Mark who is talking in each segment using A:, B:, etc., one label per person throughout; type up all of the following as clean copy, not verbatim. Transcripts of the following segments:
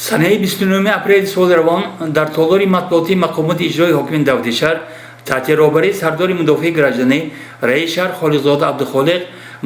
A: Санаи 29 апрели соли равон дар толори матбуотии мақомоти иҷрои ҳокими давлати шаҳр таҳти роҳбарии сардори мудофиаи гражданӣ, раиси шаҳр Холиқзода Абдухолиқ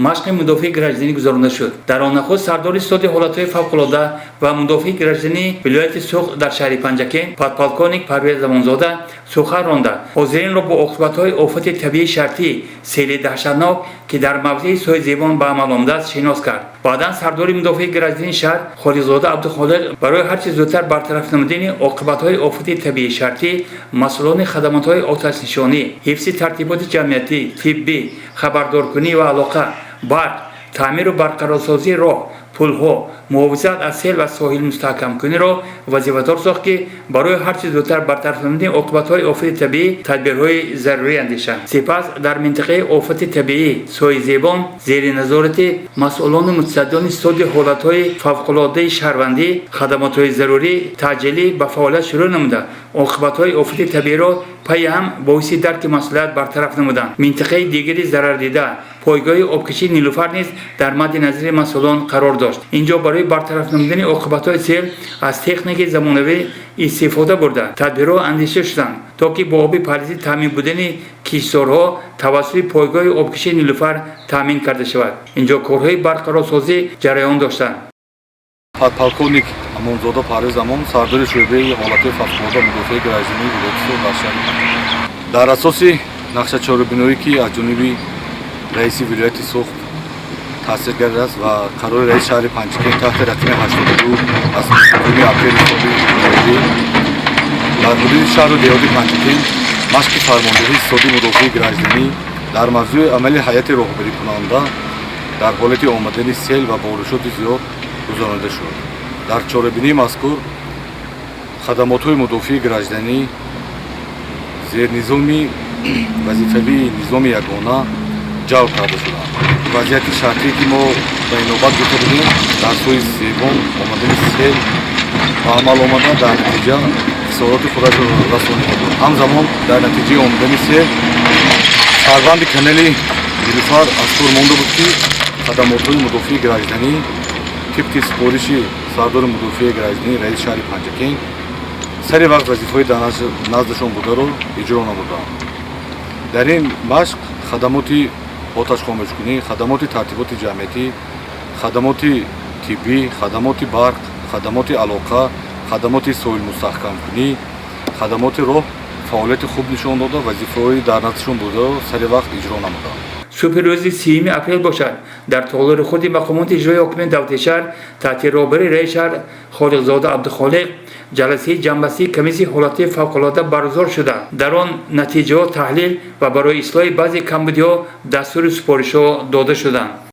A: машқи мудофиаи гражданӣ гузаронда шуд. Дар он нахуст сардори ситоди ҳолатҳои фавқулода ва мудофиаи граждании вилояти Суғд дар шаҳри Панҷакент подполковник Парвез Замонзода сухан ронда, ҳозиринро бо оқибатҳои офати табиии шартӣ, сели даҳшатнок, ки дар мавзеи Сои Зебон ба амал омадааст, шинос кард. Баъдан сардори мудофиаи граждании шаҳр Холиқзода Абдухолиқ барои ҳарчи зудтар бартараф намудани оқибатҳои офати табиии шартӣ масъулони хадамотҳои оташнишонӣ, ҳифзи тартиботи ҷамъиятӣ, тиббӣ, хабардоркунӣ ва алоқа, барқ, таъмиру барқарорсозии роҳ, пулҳо, муҳофизат аз сел ва соҳилмустаҳкамкуниро вазифадор сохт, ки барои ҳарчи зудтар бартараф намудани оқибатҳои офати табиӣ тадбирҳои зарурӣ андешанд. Сипас дар минтақаи офати табиӣ Сои Зебон зери назорати масъулону мутасаддиёни ситоди ҳолатҳои фавқулодаи шаҳрвандӣ хадамотҳои зарурӣ таъҷилӣ ба фаъолият шурӯъ намуда, оқибатҳои офати табииро пайи ҳам бо ҳисси дарки масъулият бартараф намуданд. Минтақаи дигари зарардида, пойгоҳи обкашии Нилуфар низ дар мадди назари масъулон қарор дошт. Инҷо барои бартараф намудани оқибатҳои сел аз техникаи замонавӣ истифода бурда, тадбирҳо андешида шуданд, то ки бо оби парҳезӣ таъмин будани киштзорҳо тавассути пойгоҳи обкашии Нилуфар таъмин карда шавад. Инҷо корҳои барқарорсозӣ ҷараён доштанд.
B: Подполковник Амонзода Парвез Амон, сардори шӯъбаи ҳолатҳои фавқулода мудофиаи граждании вилояти Суғд дар шаҳри Панҷакент. Дар асоси нақшачорабиноӣ, ки аз ҷониби раиси вилояти Суғд тасдиқ гардидааст ва қарори раиси шаҳри Панҷакент таҳти рақами 82 аз 2 апрели соли ҷорӣ, дар ҳудуди шаҳру деҳоти Панҷакент машқи фармондиҳии ситоди мудофиаи гражданӣ дар мавзӯи амали ҳайати роҳбарикунанда дар ҳолати омадани сел ва боришоти зиёд гузаронида шуд. Дар чорабинии мазкур хадамотҳои мудофиаи гражданӣ зернизоми вазифавии низоми ягона ҷалб карда шуданд. Вазъияти шартие, ки мо ба инобат гирифта будем, дар Сои Зебон омадани сел ба амал омада, дар натиҷа хисороти худашро расонида буд. Ҳамзамон дар натиҷаи омадани сел сарбанди канали Нилуфар аз кор монда буд, ки хадамотҳои мудофиаи гражданӣ тибқи супориши сардори мудофиаи гражданӣ, раиси шаҳри Панҷакент сари вақт вазифаҳои дар наздашон бударо иҷро намуданд. Дар ин машқ хадамоти оташхомӯшкунӣ, хадамоти тартиботи ҷамъиятӣ, хадамоти тиббӣ, хадамоти барқ, хадамоти алоқа, хадамоти соҳилмустаҳкамкунӣ, хадамоти роҳ фаъолияти хуб нишон дода, вазифаҳои дар наздашон бударо сари вақт иҷро намуданд.
A: Субҳи рӯзи 30 апрел бошад, дар толори хурди мақомоти иҷрои ҳокимияти давлати шаҳр таҳти роҳбарии раиси шаҳр Холиқзода Абдухолиқ ҷаласаи ҷамъбастии комиссияи ҳолатҳои фавқулода баргузор шуда, дар он натиҷаҳо таҳлил ва барои ислоҳи баъзе камбудиҳо дастуру супоришҳо дода шуданд.